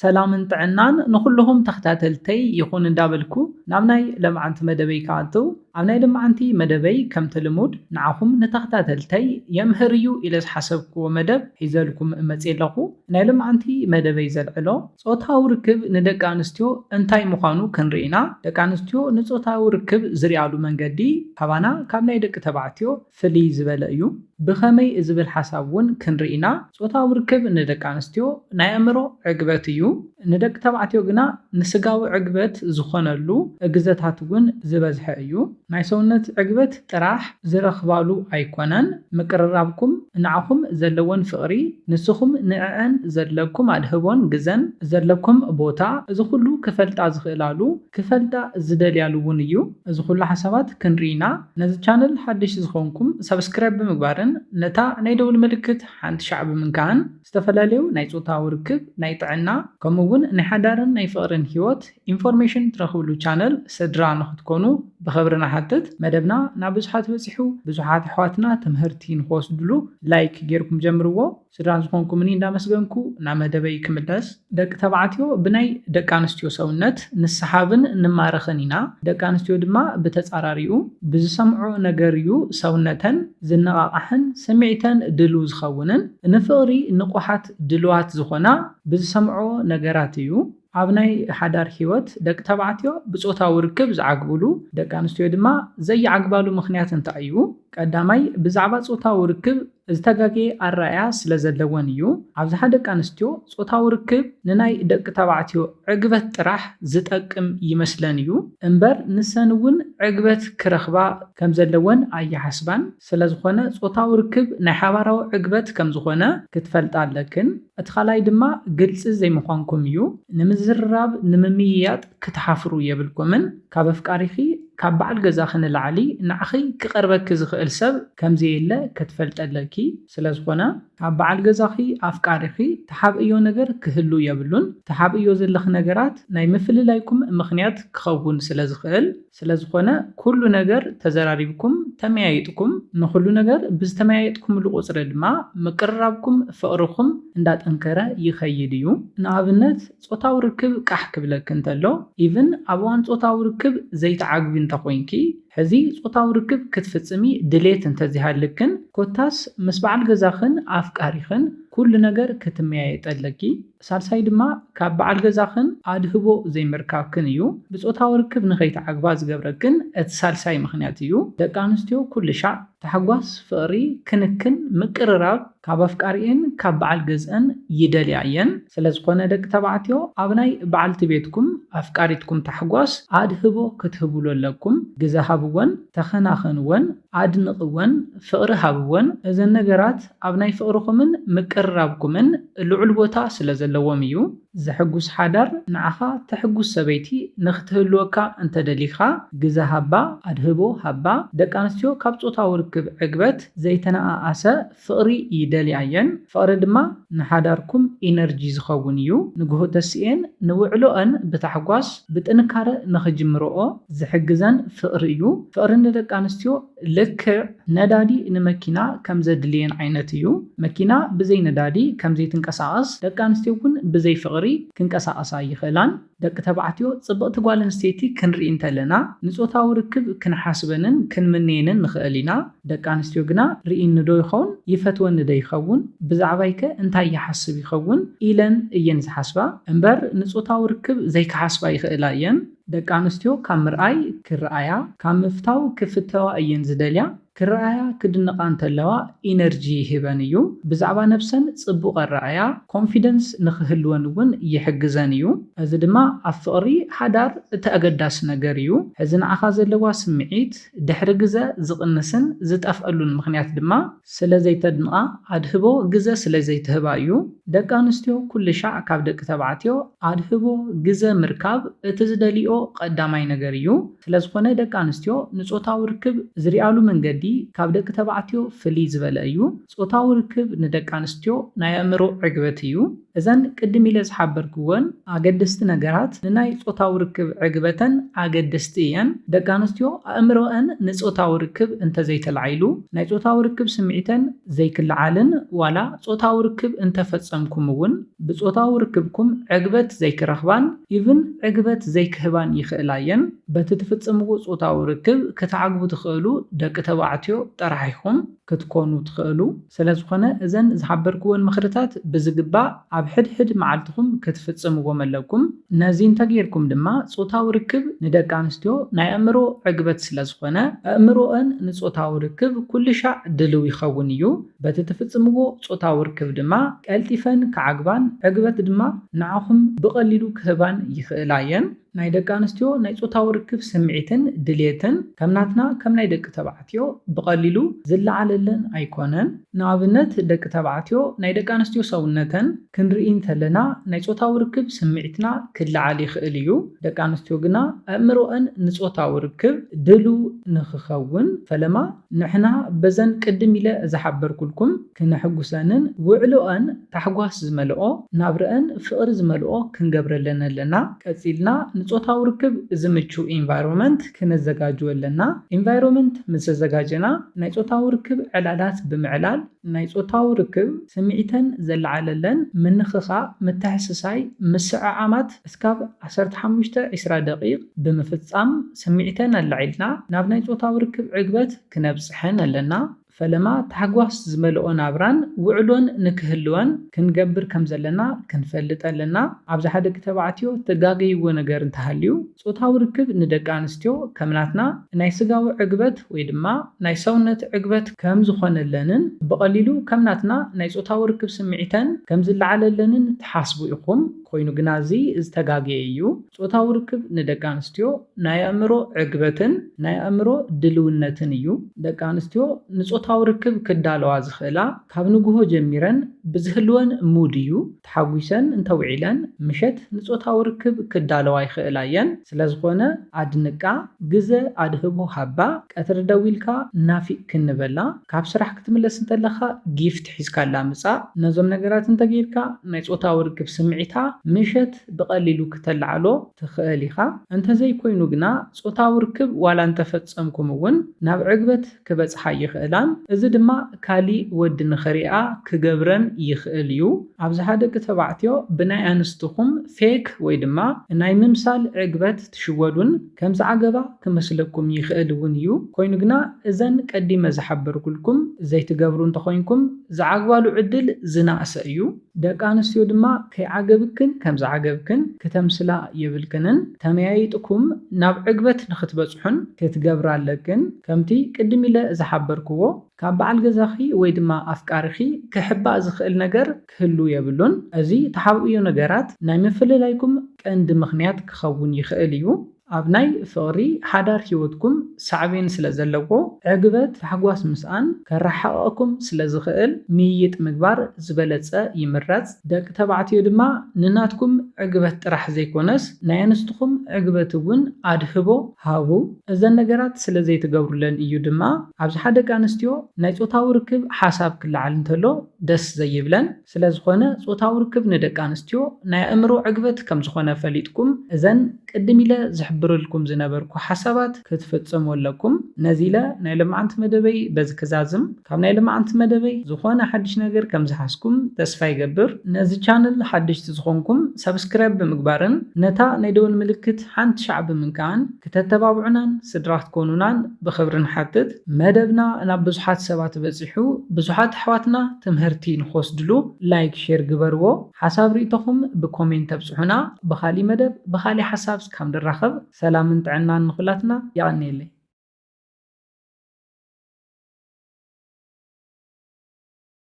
ሰላምን ጥዕናን ንኹልኹም ተኸታተልተይ ይኹን እንዳበልኩ ናብ ናይ ለምዓንቲ መደበይ ክኣትው፣ ኣብ ናይ ለምዓንቲ መደበይ ከምቲ ልሙድ ንዓኹም ንተኸታተልተይ የምህር እዩ ኢለ ዝሓሰብክዎ መደብ ሒዘልኩም መፅየ ኣለኹ። ናይ ለምዓንቲ መደበይ ዘልዕሎ ጾታዊ ርክብ ንደቂ ኣንስትዮ እንታይ ምዃኑ ክንርኢ ኢና። ደቂ ኣንስትዮ ንጾታዊ ርክብ ዝሪኣሉ መንገዲ ካባና ካብ ናይ ደቂ ተባዕትዮ ፍልይ ዝበለ እዩ። ብኸመይ ዝብል ሓሳብ እውን ክንርኢ ኢና። ጾታዊ ርክብ ንደቂ ኣንስትዮ ናይ ኣእምሮ ዕግበት እዩ። ንደቂ ተባዕትዮ ግና ንስጋዊ ዕግበት ዝኾነሉ ግዘታት እውን ዝበዝሐ እዩ። ናይ ሰውነት ዕግበት ጥራሕ ዝረኽባሉ ኣይኮነን። ምቅርራብኩም ንዓኹም ዘለወን ፍቕሪ፣ ንስኹም ንዕዐን ዘለኩም ኣድህቦን ግዘን፣ ዘለኩም ቦታ፣ እዚ ኩሉ ክፈልጣ ዝኽእላሉ፣ ክፈልጣ ዝደልያሉ እውን እዩ። እዚ ኩሉ ሓሳባት ክንርኢ ኢና። ነዚ ቻነል ሓደሽቲ ዝኾንኩም ሳብስክራይብ ብምግባርን ነታ ናይ ደውል ምልክት ሓንቲ ሻዕ ብምንካእን ዝተፈላለዩ ናይ ጾታዊ ርክብ፣ ናይ ጥዕና፣ ከምኡ እውን ናይ ሓዳርን ናይ ፍቕርን ህይወት ኢንፎርሜሽን ትረኽብሉ ቻነል ስድራ ንኽትኮኑ ብኽብሪ ንሓትት። መደብና ናብ ብዙሓት በፂሑ፣ ብዙሓት ኣሕዋትና ትምህርቲ ንክወስድሉ ላይክ ጌርኩም ጀምርዎ። ስድራ ዝኾንኩምኒ እንዳመስገንኩ ናብ መደበይ ክምለስ። ደቂ ተባዕትዮ ብናይ ደቂ ኣንስትዮ ሰውነት ንሰሓብን ንማረኽን ኢና። ደቂ ኣንስትዮ ድማ ብተጻራሪኡ ብዝሰምዖ ነገር እዩ ሰውነተን ዝነቓቓሕን ስምዒተን ድልው ዝኸውንን። ንፍቕሪ ንቑሓት ድልዋት ዝኾና ብዝሰምዖ ነገራት እዩ። ኣብ ናይ ሓዳር ህይወት ደቂ ተባዕትዮ ብጾታዊ ርክብ ዝዓግብሉ፣ ደቂ ኣንስትዮ ድማ ዘይዓግባሉ ምኽንያት እንታይ እዩ? ቀዳማይ፣ ብዛዕባ ጾታዊ ርክብ ዝተጋገየ ኣረኣእያ ስለ ዘለወን እዩ። ኣብዝሓ ደቂ ኣንስትዮ ጾታዊ ርክብ ንናይ ደቂ ተባዕትዮ ዕግበት ጥራሕ ዝጠቅም ይመስለን እዩ እምበር፣ ንሰን እውን ዕግበት ክረኽባ ከም ዘለወን ኣይሓስባን። ስለ ዝኾነ ጾታዊ ርክብ ናይ ሓባራዊ ዕግበት ከም ዝኾነ ክትፈልጣ ኣለክን። እቲ ካልኣይ ድማ ግልጺ ዘይምዃንኩም እዩ። ንምዝርራብ፣ ንምምይያጥ ክትሓፍሩ የብልኩምን። ካብ ኣፍቃሪኺ፣ ካብ በዓል ገዛኺ ንላዕሊ ንዓኺ ክቐርበኪ ዝኽእል ሰብ ከም ዘየለ ክትፈልጢ ኣለኪ። ስለ ዝኾነ ካብ በዓል ገዛኺ፣ ኣፍቃሪኺ፣ ትሓብእዮ ነገር ክህሉ የብሉን። ትሓብእዮ ዘለኺ ነገራት ናይ ምፍልላይኩም ምኽንያት ክኸውን ስለ ዝኽእል፣ ስለ ዝኾነ ኩሉ ነገር ተዘራሪብኩም ተመያይጥኩም፣ ንኹሉ ነገር ብዝተመያየጥኩምሉ ቁጽሪ ድማ ምቅርራብኩም ፍቕርኹም እንዳጠንከረ ይኸይድ እዩ። ንኣብነት ጾታዊ ርክብ ቃሕ ክብለኪ እንተሎ፣ ኢቭን ኣብ እዋን ጾታዊ ርክብ ዘይትዓግቢ እንተኾይንኪ፣ ሕዚ ጾታዊ ርክብ ክትፍጽሚ ድሌት እንተዚሃልክን፣ ኮታስ ምስ በዓል ገዛኽን ኣፍቃሪኽን ኩሉ ነገር ክትመያየጠለኪ። ሳልሳይ ድማ ካብ በዓል ገዛኽን ኣድህቦ ዘይምርካብክን እዩ። ብጾታዊ ርክብ ንኸይትዓግባ ዝገብረክን እቲ ሳልሳይ ምኽንያት እዩ። ደቂ ኣንስትዮ ኩሉ ሻዕ ታሕጓስ፣ ፍቕሪ፣ ክንክን፣ ምቅርራብ ካብ ኣፍቃሪኤን ካብ በዓል ገዝአን ይደልያ እየን። ስለ ዝኾነ ደቂ ተባዕትዮ ኣብ ናይ በዓልቲ ቤትኩም ኣፍቃሪትኩም ታሕጓስ ኣድህቦ ክትህብሉ ኣለኩም። ግዘ ሃብወን፣ ተኸናኸንወን፣ ኣድንቕወን፣ ፍቕሪ ሃብወን። እዘን ነገራት ኣብ ናይ ፍቕርኹምን ምቅርራብኩምን ልዑል ቦታ ስለ ዘለዎም እዩ። ዘሕጉስ ሓዳር ንዓኻ ተሕጉስ ሰበይቲ ንኽትህልወካ እንተደሊኻ፣ ግዘ ሃባ፣ ኣድህቦ ሃባ። ደቂ ኣንስትዮ ካብ ጾታዊ ርክብ ዕግበት ዘይተነኣኣሰ ፍቕሪ ይደልያ እየን። ፍቕሪ ድማ ንሓዳርኩም ኢነርጂ ዝኸውን እዩ። ንግሆ ተሲኤን ንውዕሎአን ብታሕጓስ ብጥንካረ ንኽጅምርኦ ዝሕግዘን ፍቕሪ እዩ። ፍቕሪ ንደቂ ኣንስትዮ ልክዕ ነዳዲ ንመኪና ከም ዘድልየን ዓይነት እዩ። መኪና ብዘይ ነዳዲ ከም ዘይትንቀሳቐስ፣ ደቂ ኣንስትዮ እውን ብዘይ ፍቕሪ ክንቀሳቐሳ ኣይኽእላን። ደቂ ተባዕትዮ፣ ጽብቕቲ ጓል ኣንስተይቲ ክንርኢ እንተለና፣ ንጾታዊ ርክብ ክንሓስበንን ክንምነየንን ንኽእል ኢና። ደቂ ኣንስትዮ ግና፣ ርኢኒ ዶ ይኸውን? ይፈትወኒ ዶ ይኸውን? ብዛዕባይከ እንታይ ይሓስብ ይኸውን? ኢለን እየን ዝሓስባ። እምበር፣ ንጾታዊ ርክብ ዘይክሓስባ ይኽእላ እየን። ደቂ ኣንስትዮ ካብ ምርኣይ ክረኣያ፣ ካብ ምፍታው ክፍተዋ እየን ዝደልያ። ክረኣያ ክድነቓ እንተለዋ ኢነርጂ ይህበን እዩ። ብዛዕባ ነብሰን ጽቡቕ ኣረኣእያ፣ ኮንፊደንስ ንኽህልወን እውን ይሕግዘን እዩ። እዚ ድማ ኣብ ፍቕሪ ሓዳር እቲ ኣገዳሲ ነገር እዩ። ሕዚ ንዓኻ ዘለዋ ስምዒት ድሕሪ ግዘ ዝቕንስን ዝጠፍኣሉን ምኽንያት ድማ ስለ ዘይተድንቓ፣ ኣድህቦ ግዘ ስለ ዘይትህባ እዩ። ደቂ ኣንስትዮ ኩሉ ሻዕ ካብ ደቂ ተባዕትዮ ኣድህቦ ግዘ ምርካብ እቲ ዝደልዮ ቀዳማይ ነገር እዩ። ስለ ዝኾነ ደቂ ኣንስትዮ ንጾታዊ ርክብ ዝሪኣሉ መንገዲ ካብ ደቂ ተባዕትዮ ፍልይ ዝበለ እዩ። ጾታዊ ርክብ ንደቂ ኣንስትዮ ናይ ኣእምሮ ዕግበት እዩ። እዘን ቅድም ኢለ ዝሓበርክወን ኣገደስቲ ነገራት ንናይ ጾታዊ ርክብ ዕግበተን ኣገደስቲ እየን። ደቂ ኣንስትዮ ኣእምሮአን ንጾታዊ ርክብ እንተዘይተላዒሉ ናይ ጾታዊ ርክብ ስምዒተን ዘይክለዓልን ዋላ ጾታዊ ርክብ እንተፈጸምኩም እውን ብጾታዊ ርክብኩም ዕግበት ዘይክረኽባን even ዕግበት ዘይክህባን ይኽእላ እየን። በቲ ትፍጽምዎ ጾታዊ ርክብ ክትዓግቡ ትኽእሉ ደቂ ተባዕትዮ ጥራሕ ኢኹም ክትኮኑ ትኽእሉ። ስለዝኾነ እዘን ዝሓበርክወን ምኽርታት ብዝግባእ ኣብ ሕድሕድ መዓልትኹም ክትፍጽምዎም ኣለኩም። ነዚ እንተጌርኩም ድማ ጾታዊ ርክብ ንደቂ ኣንስትዮ ናይ ኣእምሮ ዕግበት ስለዝኾነ ኣእምሮአን ንጾታዊ ርክብ ኩሉ ሻዕ ድልው ይኸውን እዩ። በቲ ትፍጽምዎ ጾታዊ ርክብ ድማ ቀልጢፈን ክዓግባን ዕግበት ድማ ንዓኹም ብቐሊሉ ክህባን ይኽእላ እየን። ናይ ደቂ ኣንስትዮ ናይ ጾታዊ ርክብ ስምዒትን ድሌትን ከም ናትና ከም ናይ ደቂ ተባዕትዮ ብቐሊሉ ዝለዓለለን ኣይኮነን። ንኣብነት ደቂ ተባዕትዮ ናይ ደቂ ኣንስትዮ ሰውነተን ክንርኢ እንተለና ናይ ጾታዊ ርክብ ስምዒትና ክለዓል ይኽእል እዩ። ደቂ ኣንስትዮ ግና ኣእምሮአን ንጾታዊ ርክብ ድልው ንኽኸውን ፈለማ ንሕና በዘን ቅድም ኢለ ዝሓበርኩልኩም ክነሕጉሰንን ውዕሎአን ታሕጓስ ዝመልኦ ናብረአን ፍቕሪ ዝመልኦ ክንገብረለን ኣለና። ቀጺልና ንጾታዊ ርክብ ዝምቹ ኢንቫይሮመንት ክነዘጋጅወ ኣለና። ኢንቫይሮመንት ምስ ኣዘጋጀና ናይ ጾታዊ ርክብ ዕላላት ብምዕላል ናይ ጾታዊ ርክብ ስምዒተን ዘለዓለለን ምንኽኻእ፣ ምትሕስሳይ፣ ምስዕዓማት እስካብ ዓሰርተ ሓሙሽተ ዒስራ ደቂቕ ብምፍጻም ስምዒተን ኣላዒልና ናብ ናይ ጾታዊ ርክብ ዕግበት ክነብጽሐን ኣለና። ፈለማ ታሕጓስ ዝመልኦ ናብራን ውዕሎን ንክህልወን ክንገብር ከም ዘለና ክንፈልጥ ኣለና። ኣብዝሓ ደቂ ተባዕትዮ ትጋገይዎ ነገር እንተሃልዩ ጾታዊ ርክብ ንደቂ ኣንስትዮ ከም ናትና ናይ ስጋዊ ዕግበት ወይ ድማ ናይ ሰውነት ዕግበት ከም ዝኾነለንን ብቐሊሉ ከም ናትና ናይ ጾታዊ ርክብ ስምዒተን ከም ዝለዓለለንን ትሓስቡ ኢኹም። ኮይኑ ግና እዚ ዝተጋገየ እዩ። ጾታዊ ርክብ ንደቂ ኣንስትዮ ናይ ኣእምሮ ዕግበትን ናይ ኣእምሮ ድልውነትን እዩ። ደቂ ኣንስትዮ ንጾታዊ ርክብ ክዳለዋ ዝኽእላ ካብ ንግሆ ጀሚረን ብዝህልወን ሙድ እዩ። ተሓጒሰን እንተውዒለን ምሸት ንጾታዊ ርክብ ክዳለዋ ይኽእላ እየን። ስለዝኾነ ኣድንቃ፣ ግዘ ኣድህቦ ሃባ፣ ቀትሪ ደዊልካ ናፊቅክኒ በላ፣ ካብ ስራሕ ክትምለስ እንተለኻ ጊፍት ሒዝካላ ምጻእ። ነዞም ነገራት እንተጌርካ ናይ ጾታዊ ርክብ ስምዒታ ምሸት ብቐሊሉ ክተላዕሎ ትኽእል ኢኻ። እንተዘይኮይኑ ግና ጾታዊ ርክብ ዋላ እንተፈጸምኩም እውን ናብ ዕግበት ክበጽሓ ይኽእላን፣ እዚ ድማ ካሊእ ወዲ ንኽሪኣ ክገብረን ይኽእል እዩ። ኣብዝሓ ደቂ ተባዕትዮ ብናይ ኣንስትኹም ፌክ ወይ ድማ ናይ ምምሳል ዕግበት ትሽወዱን ከም ዝዓገባ ክመስለኩም ይኽእል እውን እዩ። ኮይኑ ግና እዘን ቀዲመ ዝሓበርኩልኩም ዘይትገብሩ እንተኾይንኩም ዝዓግባሉ ዕድል ዝናእሰ እዩ። ደቂ ኣንስትዮ ድማ ከይዓገብክን ከም ዝዓገብክን ክተምስላ የብልክንን። ተመያይጥኩም ናብ ዕግበት ንኽትበጽሑን ክትገብራ ኣለክን። ከምቲ ቅድም ኢለ ዝሓበርክዎ ካብ በዓል ገዛኺ ወይ ድማ ኣፍቃሪኺ ክሕባእ ዝኽእል ነገር ክህሉ የብሉን። እዚ ተሓብእዮ ነገራት ናይ ምፍልላይኩም ቀንዲ ምኽንያት ክኸውን ይኽእል እዩ። ኣብ ናይ ፍቕሪ ሓዳር ህይወትኩም ሳዕቤን ስለ ዘለዎ ዕግበት ታሕጓስ ምስኣን ከረሓቕቕኩም ስለ ዝኽእል ምይይጥ ምግባር ዝበለጸ ይምረጽ። ደቂ ተባዕትዮ ድማ ንናትኩም ዕግበት ጥራሕ ዘይኮነስ ናይ ኣንስትኹም ዕግበት እውን ኣድህቦ ሃቡ። እዘን ነገራት ስለ ዘይትገብሩለን እዩ ድማ ኣብዝሓ ደቂ ኣንስትዮ ናይ ጾታዊ ርክብ ሓሳብ ክለዓል እንተሎ ደስ ዘይብለን። ስለዝኾነ ጾታዊ ርክብ ንደቂ ኣንስትዮ ናይ ኣእምሮ ዕግበት ከም ዝኾነ ፈሊጥኩም እዘን ቅድም ኢለ ዝሕብረልኩም ዝነበርኩ ሓሳባት ክትፍጽሙ ኣለኩም። ነዚ ኢለ ናይ ሎማዓንቲ መደበይ በዚ ክዛዝም። ካብ ናይ ሎማዓንቲ መደበይ ዝኾነ ሓድሽ ነገር ከም ዝሓዝኩም ተስፋ ይገብር። ነዚ ቻነል ሓደሽቲ ዝኾንኩም ሰብስክራይብ ብምግባርን ነታ ናይ ደወል ምልክት ሓንቲ ሻዕ ብምንካእን ክተተባብዑናን ስድራ ክትኮኑናን ብኽብሪ ንሓትት። መደብና ናብ ብዙሓት ሰባት በጺሑ ብዙሓት ኣሕዋትና ትምህርቲ ንክወስድሉ ላይክ ሼር ግበርዎ። ሓሳብ ርእይቶኹም ብኮሜንት ተብጽሑና። ብኻሊእ መደብ ብኻሊእ ሓሳብ እስካብ ንራኸብ ሰላምን ጥዕናን ንኹላትና። የቐንየለይ።